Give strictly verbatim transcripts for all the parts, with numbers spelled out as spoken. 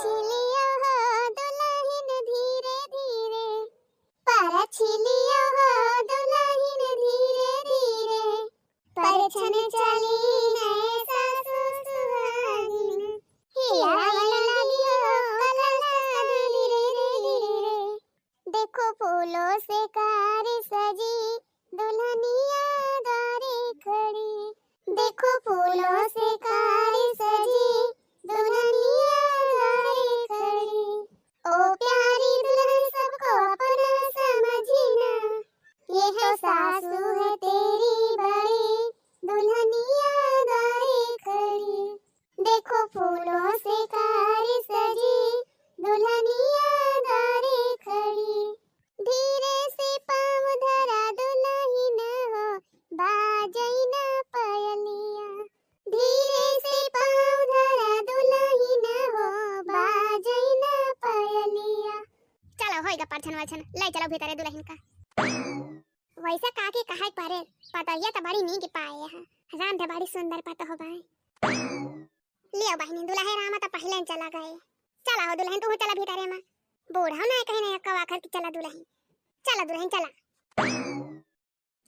छिलियो हो दुलहिन धीरे धीरे, परछिलियो हो दुलहिन धीरे धीरे, परछन चली है सासु सुहागिन, हिलावे लगी हो कलसा धीरे धीरे। देखो फूलों से कार सजी दुल्हनिया द्वारे खड़ी, देखो फूलों से कार सजी दुल्हनिया द्वारे खड़ी। ओ प्यारी दुल्हन सबको अपना समझना, ये तो सासू है तेरी बड़ी दुल्हनिया द्वारे खड़ी। देखो फूलों से कार सजी दुल्हनिया द्वारे खड़ी। धीरे से पाँव धरा दुलहिन हो, बाजै ना पयलिया। धीरे से पाँव धरा दुलहिन हो, बाजै ना पयलिया। चलो, होइगा परछन वरछन, लै चलो भीतरे दुलहिन का। वैसे काकी कहै परे, पतोहिया त बड़ी नीक पाए हैं, राम धे बड़ी सुंदर पतोह बाए। लियो बहिनी, दुलहे रामा त पहिले चला गए। चला हो दुलहिन, तू चला भीतरे मा। बूढ़ा ना कहीं नहीं कवा आखर की चला दुलहिन, चला दुलहिन चला।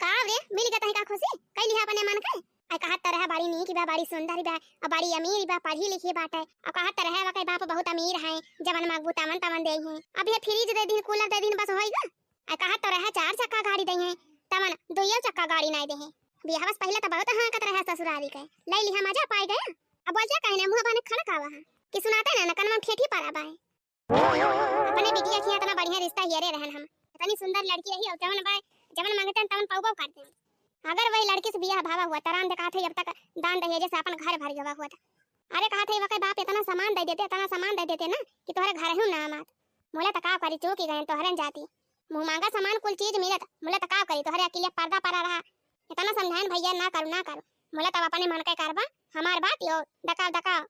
का रे, मिल गया तही का खुशी? कई लिहा अपने मन के। आई कहत त रहे बड़ी नीक बा, बड़ी सुंदर बा, और बड़ी अमीर बा, पढ़ी लिखी बाटे। और कहत त रहे वकै बाप बहुत अमीर है, जवन मांगबू तवन तवन देइहैं। अब ये फ्रिज दे दिन, कूलर दे दिन, बस होइगा। आई कहत त रहे चार चक्का गाड़ी देइहैं, तवन दुइयो चक्का गाड़ी नाई देइहैं। बियाह बस पहिले त बहुत हाँकत रहे ससुरारी के, लै लिहा मजा पाए गया। अब बोल जा कहने मुँह बने खड़ा कावा है कि सुनाते ना, ना कनवा में ठेठी पड़ा बाए। अपने बिटिया के इतना बढ़िया रिश्ता हियरे रहन हम। इतनी सुंदर लड़की रही और जवन बाय, जवन मांगते हैं तवन पउबो करते हैं। अगर वही लड़की से बियाह भावा हुआ, तरान दे कहत है अब तक दान दहेजे से अपन घर भर गवा हुआ था। अरे कहत है वकै बाप इतना सामान दे देते, इतना सामान दे देते ना कि तोहरे घर हूँ ना आमात। मोला त का करी, चूक ही गए तोहरे जाती। मुँह मांगा सामान कुल चीज मिलत, मोला त का करी, तोहरे अकेले पर्दा पड़ा रहा। इतना समझाएन भैया ना करू, ना करू। मोला तब अपने मन के करबा, हमार बात यो, दकाव, दकाव।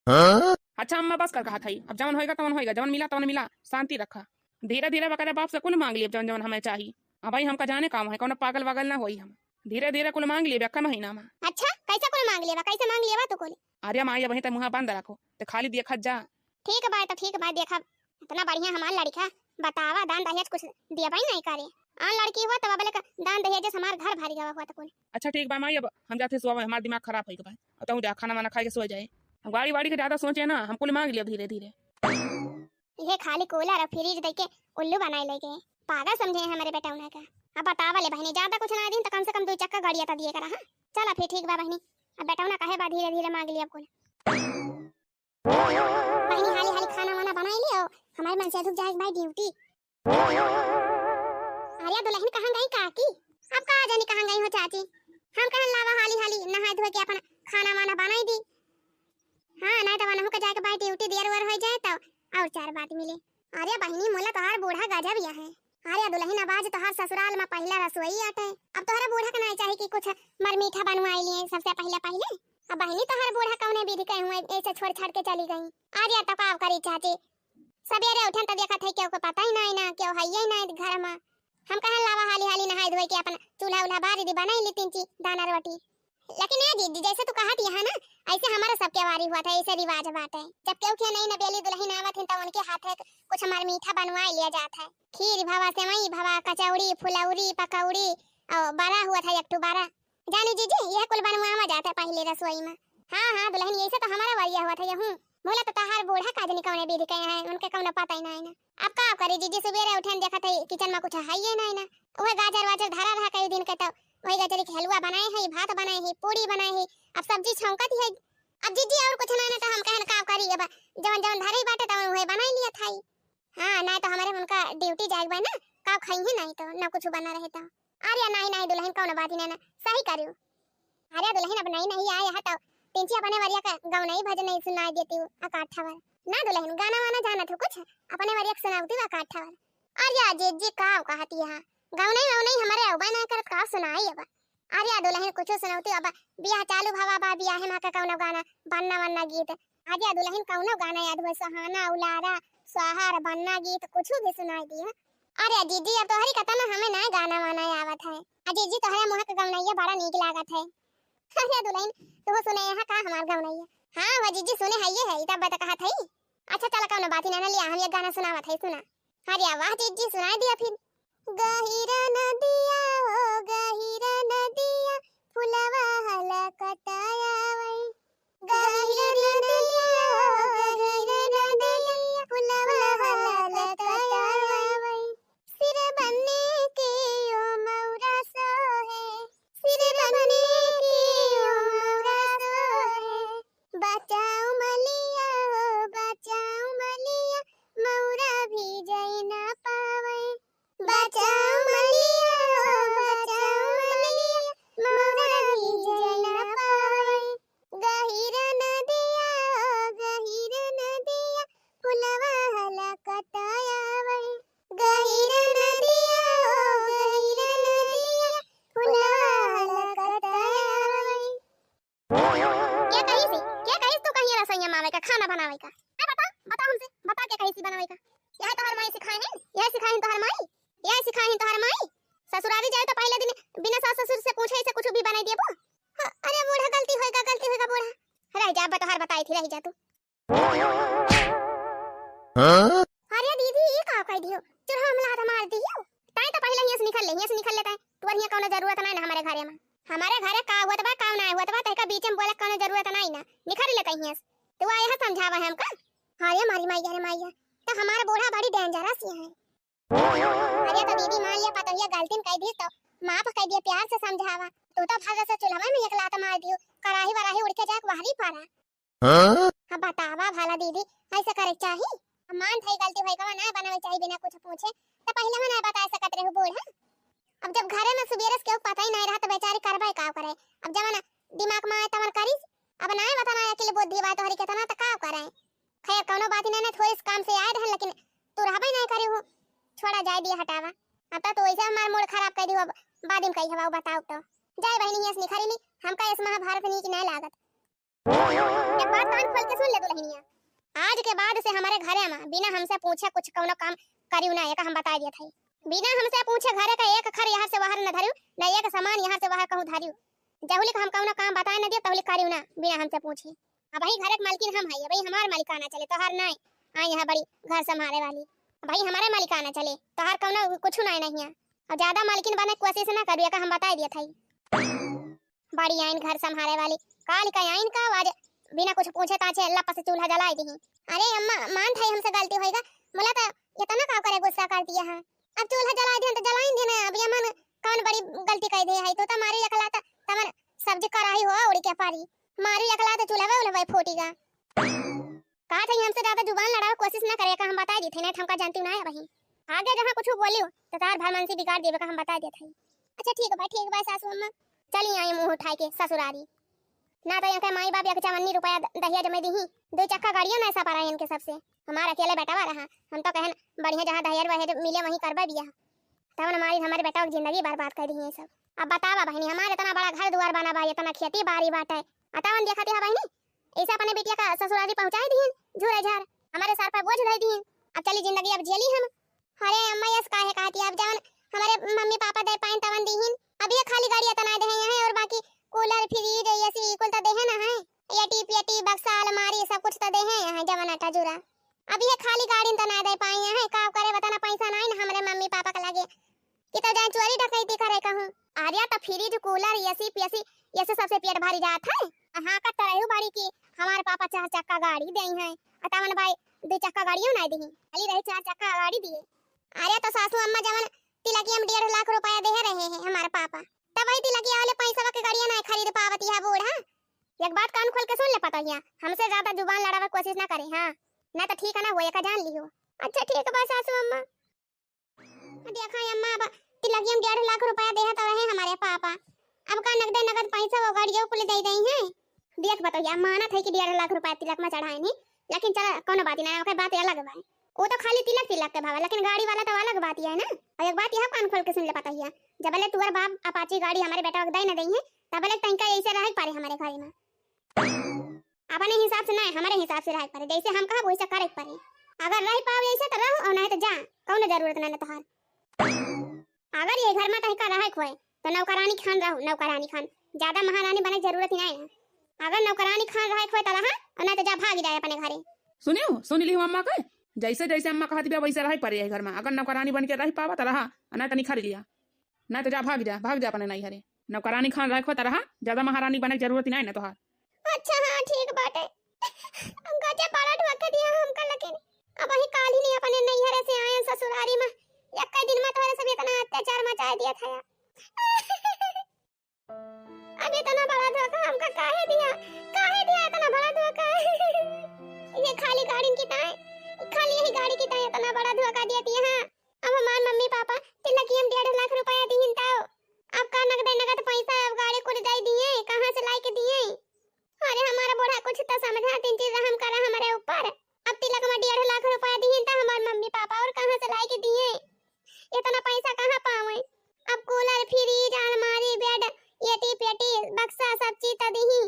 हाँ? अच्छा अम्मा, बस कर कहत हई, अब जवन होइगा तवन होइगा, जवन मिला तवन मिला, शांति रखा। धीरे धीरे वकरे बाप से कुल मांग लियब जवन जवन हमें चाही। अबहीं हमका जाने काम है, कौनो पागल वागल ना होई हम। धीरे धीरे कुल मांग लियब एक्का महीना मा। अच्छा, कैसे कुल मांग लियबा, कैसे मांग लियबा तू कुल? अरे माई, अबहीं ते मुँहा बंद रखो, ते खाली देखत जा। ठीक बा, तो ठीक बा, देखब। इतना बढ़िया हमार लड़का, बतावा, दान दहेज कुछ दियबा ही नहीं करे। आन लड़की हुआ तब बोले दान दहेज से हमार घर भर गवा हुआ तो कुल। अच्छा ठीक बा माई, अब हम जाते सोवे, हमार दिमाग खराब होई के बा। अब तू जा खाना वाना खाए के सो जाए। हम गाड़ी वाड़ी के ज्यादा सोचे ना, हम कुल मांग लियब धीरे धीरे। ये खाली कूलर और फ्रिज दे के उल्लू बनाए ले गए, पागल समझे हैं हमारे बेटौना का। अब बतावा ले बहिनी, ज्यादा कुछ ना दिन तो कम से कम दो चक्का गाड़िया तो दिए करा। हाँ चला फिर ठीक बा बहिनी, अब बेटौना कहे बा धीरे धीरे मांग लियब कुल। बहिनी हाली हाली खाना वाना बनाई लियो, हमारे मन से धूप जाए भाई ड्यूटी। अरे दुलहिन कहाँ गई काकी? अब का जानी कहाँ गई हो चाची। हम कहन लावा हाली हाली नहाए धोए के अपन खाना वाना बनाई दी। हाँ, नहीं तो वनहु के जाके भाई ड्यूटी देर वेर हो जाए तो और चार बात मिले। अरे बहिनी मोला तोहार बूढ़ा गजब या है। अरे दुलहिन अब आज तोहार ससुराल मा पहिला रसोई आटे। अब तोहरा बूढ़ा के नहीं चाही कि कुछ मर मीठा बनवाई लिए सबसे पहिले पहिले। अब बहिनी तोहार बूढ़ा कौने विधि कहे हुए ऐसे छोड़ छाड़ के चली गई। अरे तो का करी चाची, सबेरे उठन त देखत है केहू के पता ही नहीं ना, केहू है ही नहीं घर मा। हम कहन लावा हाली हाली नहाए धोए के अपन चूल्हा उल्हा बारी दी, बनाई ली तीन ची दाना रोटी। लेकिन ए दीदी, जैसे तू कहत यहाँ ना, ऐसे हमारा सबके वारी हुआ था, ऐसे रिवाज बाटे। जब केहू के नई नबेली दुलहिन आवत हिन त उनके हाथे कुछ मर मीठा बनवाए लिया जात है। खीर भवा, सेवई भवा, कचौड़ी, फुलौरी, पकौड़ी और बड़ा हुआ था एक ठो बड़ा। जानी जीजी, यह कुल बनवावा जात है पहिले रसोई मा। हाँ हाँ दुलहिन, यही से तो हमारा वरिया हुआ था यहूँ। मोला तो तहार बूढ़ा का जनी कौने विधि कहे हैं, उनके कौनो पता ही नहीं ना। अब का करी जीजी, सुबेरे उठे न देखत है किचन मा कुछ है ही नहीं ना। वह गाजर वाजर धरा रहा कई दिन के, तो वही गाजर के हलवा बनाए है, भात बनाए है, पूड़ी बनाए है, अब सब्जी छौंकत ही है। अब जीजी और कुछ नहीं ना तो हम कहन का करी, अब जवन जवन धरे बाटे तवन वही बनाई लिया था। हाँ, नहीं तो हमारे उनका ड्यूटी जाए बा ना, का खाई है नहीं तो ना कुछ बना रहे तो। अरे नहीं नहीं दुलहिन, कौनो बात ही नहीं ना, सही करियो। अरे दुलहिन, अब नई नई आए है तो तिनची अपने वरिया का गौनई भजन नहीं सुनाई देती हूँ अकाठ वर। ना दुलहिन, गाना वाना जानत हो कुछ, अपने वरिया का सुनावती हूँ अकाठ वर। अरे जीजी का कहती है, गौनई वौनई हमारे अउबा ना करत, का सुनाई अब। अरे दुलहिन कुछ सुनावती अब, बियाह चालू भवा बा, बियाह मा का कौनो गाना, बन्ना वन्ना गीत। अरे दुलहिन कौनो गाना याद हुए, सुहाना उलारा, स्वाहा, बन्ना गीत, कुछ भी सुनाई दी है। अरे जीजी, अब तोहरी कतना हमें ना गाना वाना आवत है। आ जीजी, तोहरा मुँह के गौनैया बड़ा नीक लागत है। अरे दुलहिन, तू सुने यहाँ का हमार गौनैया? हाँ, वह जीजी सुने है, ये है, तब बता कहत है। अच्छा चला, कौनो बात ही ना, ना लिया, हम एक गाना सुनावत है, सुना। अरे वाह जीजी, सुनाई दिया फिर। गहिरा नदिया हो गहिरा नदिया, फुलवा हला कटाया वई। गहिरा नदिया हो गहिरा नदिया, फुलवा हला कटाया वई। सिर बने के ओ मौरा सोहे, सिर बने के ओ मौरा सोहे। बचाओ मलिया हो बचाओ मलिया, मौरा भी जाई ना पावे। बचाओ मलिया हो बचाओ मलिया, मौरा भी जाई ना पावे। गहिरा नदिया हो गहिरा नदिया, फुलवा हला कटाया वई। गहिरा नदिया हो गहिरा नदिया, फुलवा हला कटाया वई। के कहिस, के कहिस तू कहिया रसोइया में आवे का, खाना बनावे का? ए, बता, बता हमसे, बता के कहिस बनावे का? यह तोहर माई सिखाए हैं, यह सिखाए हैं तोहर माई, यह सिखाए हैं तोहर माई। ससुरारी जाए तो पहले दिन बिना सास ससुर से पूछे से कुछ भी बनाई देबो। हाँ, अरे बूढ़ा, गलती होएगा, गलती होएगा बूढ़ा। रह जा, अब तोहर बताई थी, रह जा तू। हाँ? अरे दीदी, ई का कह दियो? चूल्हा में लात मार दियो। ताई तो पहले हियां से निकल ले, हियां से निकल ले ताई। तोर हियां कौनो जरूरत नहीं ना हमारे घरे में। हमारे घरे का हुआ बा, का ना हुआ बा, तहका बीच में बोले कौनो जरूरत नहीं ना। निकल ले ताई हियां से। तू आए है समझावा है हमका? अरे मारी माई, अरे माई, तो हमारा बूढ़ा बड़ी dangerous ही है। अरे तो दीदी, मान लिया पतोहिया गलती कह दी तो माफ कह दिया, प्यार से समझावा। तू तो भर से चूल्हा में एक लात मार दियो, कढ़ाई वढ़ाई उड़ के जाए बाहरी पड़ा। हाँ? अब बतावा भला दीदी, ऐसे करे के चाही? अब मान थई गलती होई गवा, ना बनावे चाही बिना कुछ पूछे, तो पहले में ना बता सकत रहू बूढ़ा। अब जब घरे में सुबेरे से केहू पता ही नहीं रहा तो बेचारी करबे का करे? अब जवन दिमाग में आए तवन करी। अब ना बता ना अकिल बुद्धि बा तोहरी केतना तो का करे? खैर कौनो बात नहीं, ना थोड़े से काम से आए रहन लेकिन तू रहबे नहीं करे हो। छोड़ा जाए दिया हटावा। अब तो तू ऐसे हमार मूड खराब कर दी हो, अब बाद में कही हवा बताओ तो। जाए बहनी, यस निखरी नी, हमका इस महाभारत नीक नहीं लागत। एक बात कान खोल के सुन ले दुल्हनिया, आज के बाद से हमारे घरे में बिना हमसे पूछे कुछ कौनो काम करियो ना, एक हम बता दिया था। बिना हमसे पूछे घरे का एक खर यहाँ से बाहर न धरियो, न एक सामान यहाँ से बाहर कहूँ धरियो। जहुली का हम कौनो काम बताए न दियो, तहुली करियो ना बिना हमसे पूछे। अब वही घरे के मालकिन हम है, अब वही हमार मालिकाना चले, तोहार नहीं। आई यहाँ बड़ी घर संभाले वाली, अब वही हमारे मालिकाना चले, तोहार कौनो कुछ नहीं, नहीं है। और ज्यादा मालकिन बने के कोशिश ना करियो, एक हम बता दिया था। बड़ी आइन घर संभाले वाली, काल का आइन का आज बिना कुछ पूछे ताछे लप से चूल्हा जलाए दिही। अरे अम्मा, मान थाई हमसे गलती होइगा, मुला तो इतना का करे गुस्सा कर दिया है। अब चूल्हा जलाए दिहन तो जलाए दिहन, अब ये मन कौन बड़ी गलती कर दे है, तो, तो मारी लकला तो तमन सब्जी कराही हो उड़ी के पारी, मारी लकला तो चूल्हा उल्हा फूटीगा। कहा था हमसे ज्यादा जुबान लड़ावे कोशिश ना करे का, हम बता दी थे, नहीं तो हमका जानती ना है वही। आगे जहाँ कुछ बोलियो तो तार भरमानसी बिगाड़ देवे का हम बता देत हई। अच्छा ठीक बा, ठीक बा सासू अम्मा, चली आई मुँह उठाए के ससुरारी। ना तो इनके माई बाप एक चवन्नी रुपया द-, दहेज में दीही, दो चक्का गाड़ियों ना सपारा इनके सबसे। हमार अकेले बेटवा रहा, हम तो कहन बढ़िया जहाँ दहेज वहेज मिले वहीं करबे बियाह। तब हमारी, हमारे बेटवा की जिंदगी बर्बाद कर दी ये सब। अब बतावा बहनी, हमारे इतना बड़ा घर दुआर बना बा, इतना खेती बाड़ी बाटे, आ तवन देखती है बहनी, ऐसे अपने बिटिया का ससुरारी पहुँचाई दिहिन झूरे झार, हमारे सर पर बोझ धई दिहिन। अब चली जिंदगी अब जेली हम। अरे अम्मा, यस काहे कहती, अब जवन हमारे मम्मी पापा दे पाइन तवन दिहिन। अब ये खाली गाड़ी इतना दे हैं और बाकी कूलर, फ्रिज, एसी कुल तो दे है ना है, ये टीप, ये टीप, बक्सा, अलमारी सब कुछ तो दे हैं यहाँ जवन अटा जुरा। अब ये खाली गाड़ी तो ना दे पाई हैं, का करे बताना, पैसा नहीं ना हमारे मम्मी पापा के लगे। कि तो जाए चोरी डकैती करे कहूँ। अरे तो फ्रिज, कूलर, एसी पेसी, ये से सबसे पेट भरी जात है। हाँ, का तरह बड़ी कि हमारे पापा चार चक्का गाड़ी दे हैं, अतावन भाई दो चक्का गाड़ियों ना दी, खाली रही चार चक्का गाड़ी दिए। अरे तो सासू अम्मा जवन तिलकिया में डेढ़ लाख रुपया दे रहे हैं हमारे पापा, तब वही तिलकिया वाले पैसा के गाड़ियाँ ना खरीद पावती है बूढ़ा। एक बात कान खोल के सुन ले पतोहिया, हमसे ज्यादा जुबान लड़ावे कोशिश ना करे, हाँ, ना तो ठीक है ना, वो एक जान लियो। अच्छा ठीक बा सासू अम्मा। देखा अम्मा, अब तिलकिया में डेढ़ लाख रुपया देहत रहे हमारे पापा, अब का नगदे नगद पैसा वो गाड़ियों कुल दे दई हैं। देख बतोहिया, मानत है कि डेढ़ लाख रुपया तिलक में चढ़ाए नहीं, लेकिन चला कौनो बात ही ना, ओकर बात अलग बा। वो तो खाली तिलक तिलक के भावा, लेकिन गाड़ी वाला तो अलग बात ही है ना। और एक बात यह कान खोल के सुन ले पतोहिया, जबले तुहर बाप अपाची गाड़ी हमारे बेटा के दे न दई है, तबले तनिका ऐसे रहे के पड़े हमारे घर में। अपने हिसाब से ना, हमारे हिसाब से रहे के पड़े, जैसे हम कहब वैसे करे के पड़े। अगर रह पाओ ऐसे तो रहो, और नहीं तो जा, कौनो जरूरत ना, ना तोहार। अगर ये घर में तनिका रहे के होए तो नौकरानी खान रहो, नौकरानी खान। ज्यादा महारानी बने के जरूरत ही नहीं है। अगर नौकरानी खान रहे के होए तो रहा, और नहीं तो जा भाग जाए अपने घरे। सुनियो, सुन लिहू अम्मा के, जैसे जैसे अम्मा कहत बिया वैसे रहे परे यही घर मा। अगर नौकरानी बन के रह पावा त रहा, आ ना त निखर लिया, ना त जा, भाग जा, भाग जा अपने नैहरे। नौकरानी खान रखो त रहा, ज्यादा महारानी बने के जरूरत नहीं ना तोहार। अच्छा, हाँ, ठीक बाटे। गजब बड़ा धोखा दिया हमका, लेकिन अब वही काल ही नहीं अपने नैहरे से आए ससुरारी मा, एक दिन मा तोहरे सब इतना अत्याचार मचाए दिया था। अब इतना बड़ा धोखा हमका काहे दिया, काहे दिया इतना बड़ा धोखा? ये खाली गाड़ी की ताए, खाली यही गाड़ी की ताए इतना बड़ा धोखा दिया दिया, हाँ। अब हमार मम्मी पापा तिलकिया मा डेढ़ लाख रुपया दिहिन ताओ। अब का नगदे नगद पैसा, अब गाड़ी कुल दे दिए, कहाँ से लाई के दिए? अरे हमारा बूढ़ा कुछ तो समझा, तीन चीज रहम करा हमारे ऊपर। अब तिलक मा डेढ़ लाख रुपया दिहिन त हमार मम्मी पापा और कहाँ से लाई के दिए? इतना पैसा कहाँ पावे? अब कूलर, फ्रिज, अलमारी, बेड, एटी पेटी, बक्सा, सब चीज तो दिही।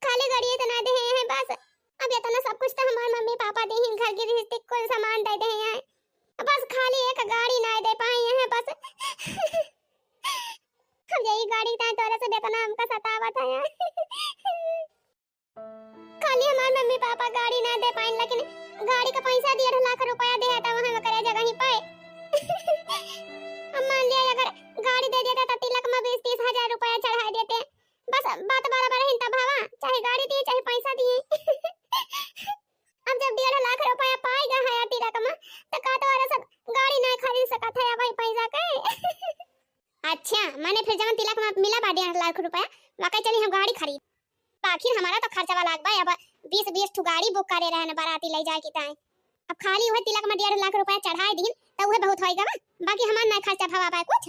खाली गाड़ी इतना दे हैं बस। अब इतना सब कुछ तो हमार मम्मी पापा दिहिन, घर की गृहस्थी कुल सामान दे दे हैं। बस खाली एक गाड़ी ना दे पाए हैं बस। अब यही गाड़ी ताए तोरे से बेतना हमका सतावत है। खाली हमार मम्मी पापा गाड़ी ना दे पाइन, लेकिन गाड़ी का पैसा डेढ़ लाख रुपया दे है, तो वहाँ करे जगह ही पाए। अब मान लिया अगर गाड़ी दे देता तो तिलक मा बीस तीस हजार रुपया चढ़ा देते। बस बात बराबर है तब हवा, चाहे गाड़ी दिए चाहे पैसा दिए। अब जब डेढ़ लाख रुपया पाएगा है तिलक मा, तो का तोहरा सब गाड़ी नहीं खरीद सकत है वही पैसा के? अच्छा, माने फिर जवन तिलक मा मिला बा डेढ़ लाख रुपया, वाकई चली हम गाड़ी खरीद। आखिर हमारा तो खर्चा वाला बा, अब बीस बीस ठो गाड़ी बुक करे रहे न बाराती ले जाए के ताए। अब खाली वह तिलक मा डेढ़ लाख रुपया चढ़ाए दीन, तो वह बहुत होएगा बा, बाकी हमार नहीं खर्चा भवा बा कुछ।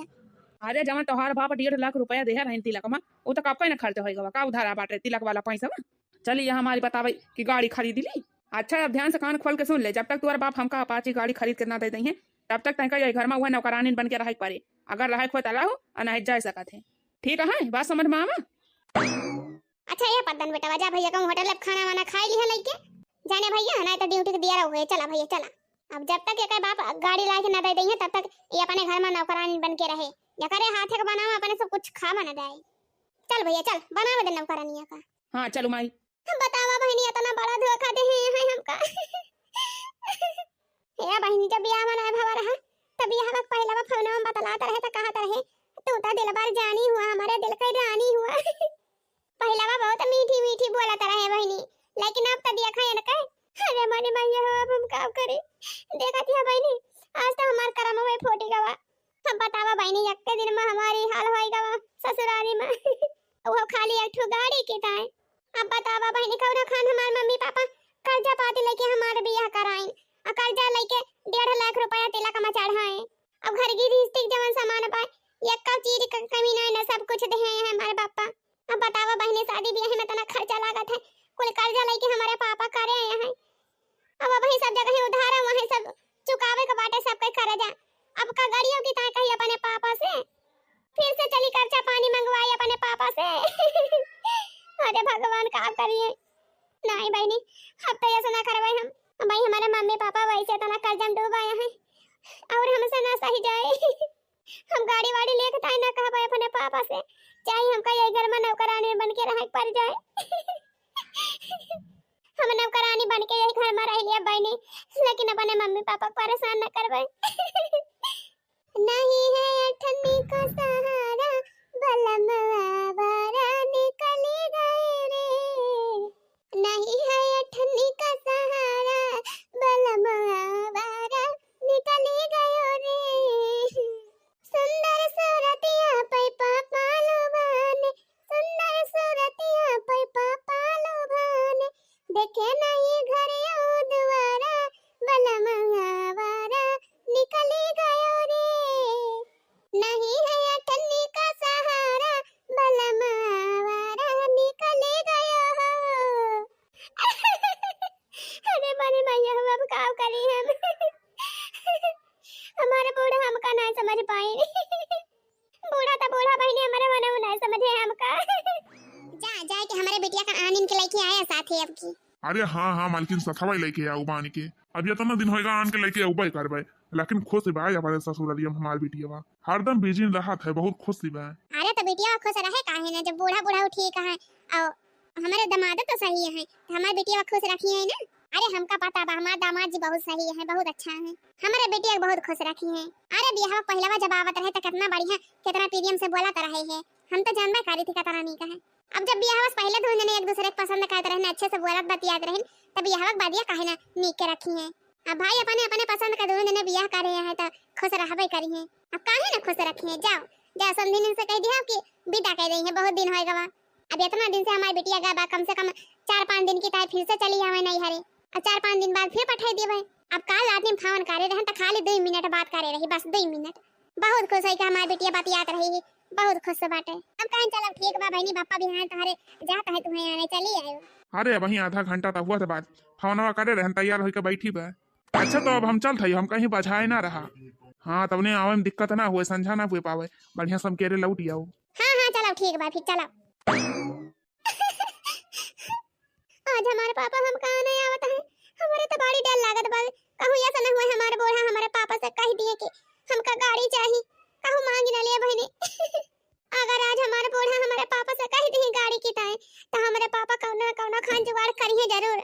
अरे जवन तोहार बाप डेढ़ लाख रुपया देहे रहन तिलक मा, वो तो कब का ना खर्चा होएगा बा, का उधारा बाटे तिलक वाला पैसा बा? चली, यह हमारी बतावे कि गाड़ी खरीद ली। अच्छा, अब ध्यान से कान खोल के सुन ले, जब तक तुम्हारे बाप हमका अपाची गाड़ी खरीद के ना दे दइहें, तब तक तहका यही घर मा वह नौकरानी बन के रहे के पड़े। अगर रहे के हो त रहो, और नहीं जा सकत है। ठीक है, बात समझ मा आवा? अच्छा, ये पद्दन बेटा, जा भैया कहूँ होटल अब खाना वाना खाए लिहा लइके। जाने भैया, नहीं तो ड्यूटी के दिया रहो, चला भैया, चला। अब जब तक एक बाप गाड़ी ला के ना दे दइहें, तब तक ये अपने घर मा नौकरानी बन के रहे। या करे हाथे के बनावा, अपने सब कुछ खा बना जाए। चल भैया, चल, बनावे दे नौकरानिया का। हाँ, चलो माई। बतावा बहिनी, इतना बड़ा धोखा दे हैं, हैं हमका। ए बहिनी, जब बियाह मनाए भवा रहा, तब बियाह के पहले बा फोनवा में बतलात रहे, त कहत रहे, "तू त दिलबर जानी हुआ, हमारे दिल के रानी हुआ।" पहले बा बहुत मीठी मीठी बोलत रहे बहिनी, लेकिन अब त देखा इनके। अरे मनी मैया हो, अब हम का करी? देखत है बहिनी, आज तो हमार करम हुए फूटी गवा। अब बतावा बहिनी, यक्के दिन मा हमारी हाल होई गवा ससुरारी मा। वो खाली एक ठो गाड़ी के ताए। अब बतावा बहिनी, कौनो खान हमार मम्मी पापा कर्जा पाती लेके हमार बियाह कराइन, आ कर्जा लेके डेढ़ लाख रुपया तिलक मा चढ़ाए। अब घर की गृहस्थी के जवन सामान बा, यक्का चीज क कमी नहीं ना, सब कुछ देहे हैं हमारे पापा। अब बतावा बहिनी, शादी बियाह में इतना खर्चा लागत है, कुल कर्जा लेके हमारे पापा करे आए हैं। अब वही सब जगह ही उधार है, वही सब चुकावे के बाटे सबके कर्जा। अब का गड़ियों की ताए कही अपने पापा से, फिर से चली कर्जा पानी मंगवाई अपने पापा से। अरे भगवान, का करिए? नहीं बहिनी, अब तो ऐसा ना करवाए हम। भाई, हमारे मम्मी पापा वैसे इतना कर्जा में डूबा हैं, और हमसे ना सही जाए। हम गाड़ी वाड़ी लेके ताई ना कहबे अपने पापा से, चाहे हमका यही घर में नौकरानी बन के रहे के पड़ जाए। हम नौकरानी बन के यही घर में रह लिया बहिनी, लेकिन अपने मम्मी पापा को परेशान ना करबे। नहीं है अठन्नी का सहारा, बलम आवारा निकली गए रे। नहीं है अठन्नी का सहारा, बलम आवारा निकली गयो रे। सुंदर सूरतिया पे पापा लो भाने, सुंदर सूरतिया पे पापा लो भाने, देखे नहीं घर यो दुआरा, बलम आवारा निकली गयो रे। नहीं है अठन्नी का सहारा, बलम आवारा निकली गयो हो। अरे मरे मैया, हम अब का करी हम? हमारे बूढ़ा हमका ना समझ पाए। बूढ़ा तो बूढ़ा बहिनी, हमारे मने नहीं समझे हमका। जा, जाए के हमारे बिटिया का आनिन के लेके आया साथे अब की। अरे हाँ, हाँ, मालकिन सथवा लेके आऊ बानी के। अब इतना दिन होएगा आन के लेके आऊ बाई करबे, लेकिन खुश बा हमारे ससुरालिया में हमार बिटिया बा। हरदम बिजी रहत है, बहुत खुश बा। अरे तो बिटिया खुश रहे काहे ना, जब बूढ़ा बूढ़ा ठीक है, और हमारे दामाद तो सही है, तो हमारे बिटिया खुश रखी है ना। अरे हमका पता बा, हमार दामाद जी बहुत सही है, बहुत अच्छा है, हमरे बिटिया के बहुत खुश रखी है। अरे बियाह पहिलवा जब आवत रहे त कितना बढ़िया, कितना प्रेम से बोलत रहे है, हम तो जानबे करी थी कतना नीक है। अब जब बियाह से पहले दोनों जने एक दूसरे के पसंद करत रहन, अच्छे से बोलत बतियात रहन, तब बियाह के बादिया काहे ना नीक के रखी है। अब भाई अपने अपने पसंद का दोनों जने बियाह करे हैं त खुश रहबे करी है। अब काहे ना खुश रखी है, जाओ जाओ समधिन से कह दिया कि विदा कर रही है, बहुत दिन होए गवा। अब इतना दिन से हमारी बिटिया गवा, कम से कम चार पाँच दिन की ताई फिर से चली आवे नैहरे, और चार पाँच दिन बाद फिर पठाई देबे। अब काल रात में फोन करे रहन त खाली दो मिनट बात करे रही, बस दो मिनट। बहुत खुश है कि हमारी बिटिया बतियात रही है, बहुत खुश से बाटे। हम कहें चलो ठीक बा बहनी, बापा भी हैं तोहरे, जात है तुम्हें आने, चली आयो। अरे अबहीं आधा घंटा त हुआ था बात, फोनवा करे रहन, तैयार होके बैठी बा। अच्छा तो अब हम चलत हई, हम कहीं बझाए ना रहा। हाँ तब ने आवे में दिक्कत ना हुए, संझा ना हुए पावे, बढ़िया से हम केरे लौट आओ। हाँ हाँ चलो ठीक बा, फिर चलो। आज हमारे पापा हम कहाँ नहीं आवत है, हमारे तो बड़ी डर लागत बा। कहूँ ऐसा न हुए हमारे बूढ़ा हमारे पापा से कह दिए कि हमका गाड़ी चाही, कहूँ मांग न लिए बहनी। अगर आज हमारे बूढ़ा हमारे पापा से कह दिए गाड़ी की ताई, तो हमारे पापा कौनो न कौनो खान जुगाड़ करिए जरूर।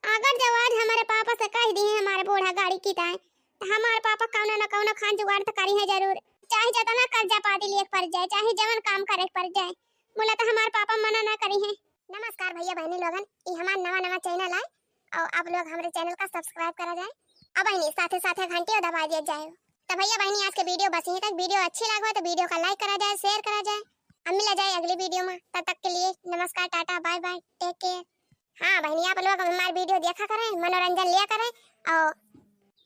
अगर जब आज हमारे पापा से कह दिए हमारे बूढ़ा गाड़ी की ताई, तो हमारे पापा कौनो न कौनो खान जुगाड़ तो करिए जरूर, चाहे जितना कर्जा पाती लिए पड़ जाए, चाहे जवन काम करे पड़ जाए, मुला तो हमारे पापा मना ना करिए। नमस्कार भैया बहनी लोगन, ई हमार नवा नवा चैनल है और आप लोग हमारे चैनल का सब्सक्राइब करा जाए। अब बहनी साथे साथे घंटियो दबा दिया जाए। तो भैया बहनी आज के वीडियो बस यहीं तक। वीडियो अच्छी लगे तो वीडियो का लाइक करा जाए, शेयर करा जाए। अब मिला जाए अगली वीडियो में, तब तक के लिए नमस्कार, tata, bye bye, take care. हाँ बहनी आप लोग हमारे वीडियो देखा करें, मनोरंजन लिया करें और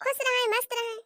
खुश रहें, मस्त रहें।